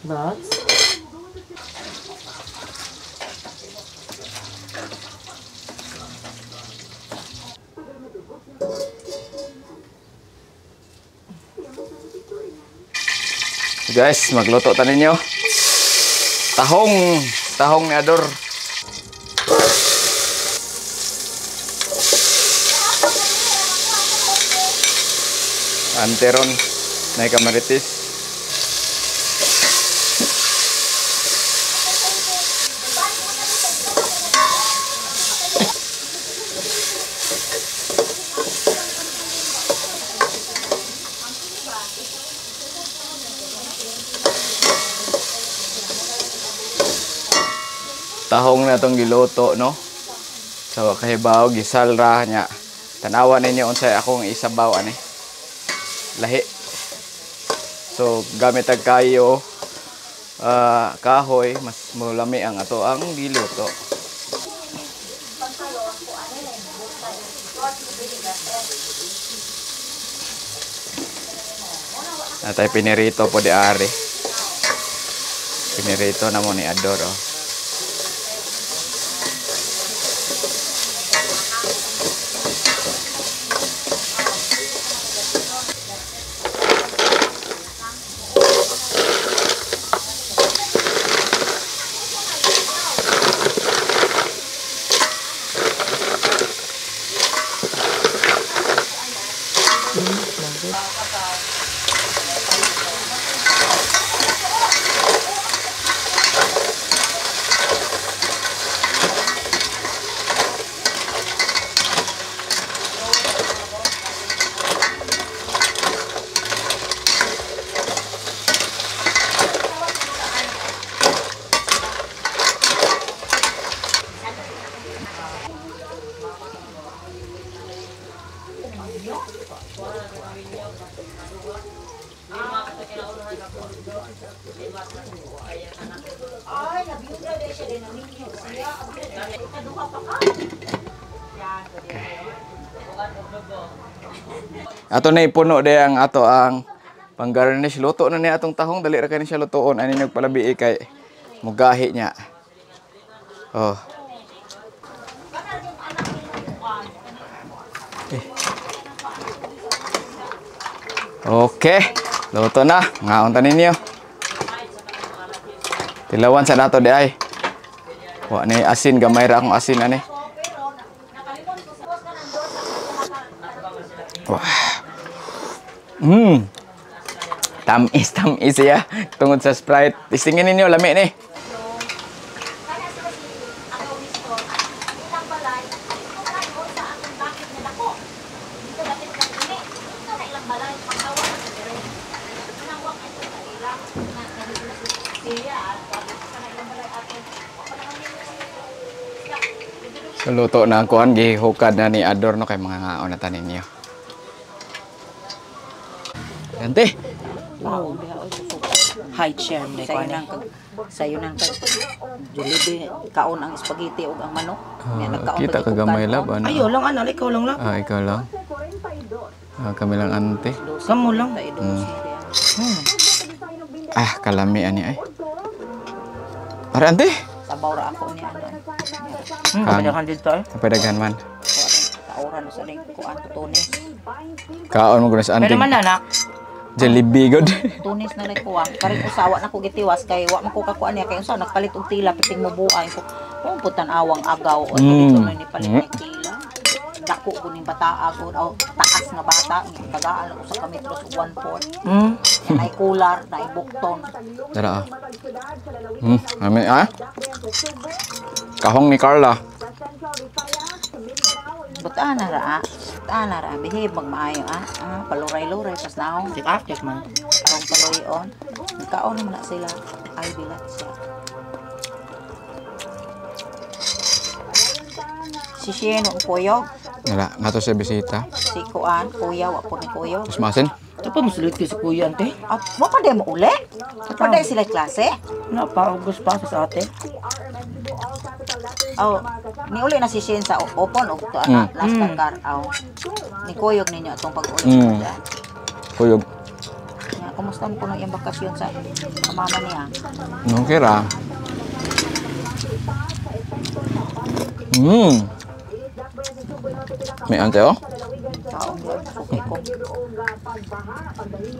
Nuts? Guys, magluto ta ninyo. Tahong, tahong ni Ador. Anteron na kamaritis. Tahong na itong giluto, no? So, kahibaw, gisalra niya. Tanawa ninyo unsay akong isabaw, ani. Lahi. So, gamit ang kayo, kahoy, mas mulami ang ato ang giluto. Natay pinirito po di ari. Pinirito na mo ni Ador, oh. Ato na ipuno de ang ato ang pang-garnish. Luto na niya atong tahong. Dali ra kay siya lutoon. Ani nagpalabi kay mugahi niya. Oh. Eh. Okay. Luto na. Ngaon ta ninyo. Tilawan sa nato di ay. Wa ni asin, gamay ra akong asin ani. Wah. Tamis, tamis ya. Tungod sa Sprite. Tistingin ninyo, lami ni. So, luto na ang kuan, gihukad na ni Ador no kay mga ngaon na tanin niyo. Gante. Wow. Hi, chair. Sayo nang kag Jollibee kaon ang spaghetti ug ang manok. Kita ka gamay lab ano. Ayo lang ana, ikaw lang lang. Ah, ikaw lang. Ah, kami lang ante. Kamo lang. Ah, kalami ani ay. Ara ante. Sabaw ra ako ni ano. Padaghan dito ay. Padaghan man. Kaoran sa ning kuan tunis. Kaon mo gunas ante. Pero man anak. Jollibee god. Tunis na lang kuha. Karon usawa na ko gitiwas kay wa man ko kakuan niya kay unsa nagpalit og tila piting mobuay ko. Oh, putan awang agaw o dito na ni palit ni tila. Dako ko ning bataa ko o taas nga bata tagaan ako sa kametros ug 1/4. Nay kular, nay bukton. Dara. Amin ah. Kahong ni Carla. Buta na ra. Ana ra behave magmaayo ah. Paluray-luray pas naong. Tik man. Arong paluyon. Kaon man na sila. Ay bilat siya. Si Shane ang kuyog. Wala, nato siya bisita. Si Kuan, kuya, wa po ni kuyog. Mas masin? Ito pa musulit kay si kuya ante. At mo pa di mo uli? Pa di sila klase? Na pa August pa sa ate. Oh, niuli na si Shane sa open og to ana last car. Aw. Ni kuyog ninyo atong pag-uli. Kuyog. Kumusta Kumusta mo kuno iyang bakasyon sa mama niya? Okay ra. May ante oh. Kaon yun, suki ko.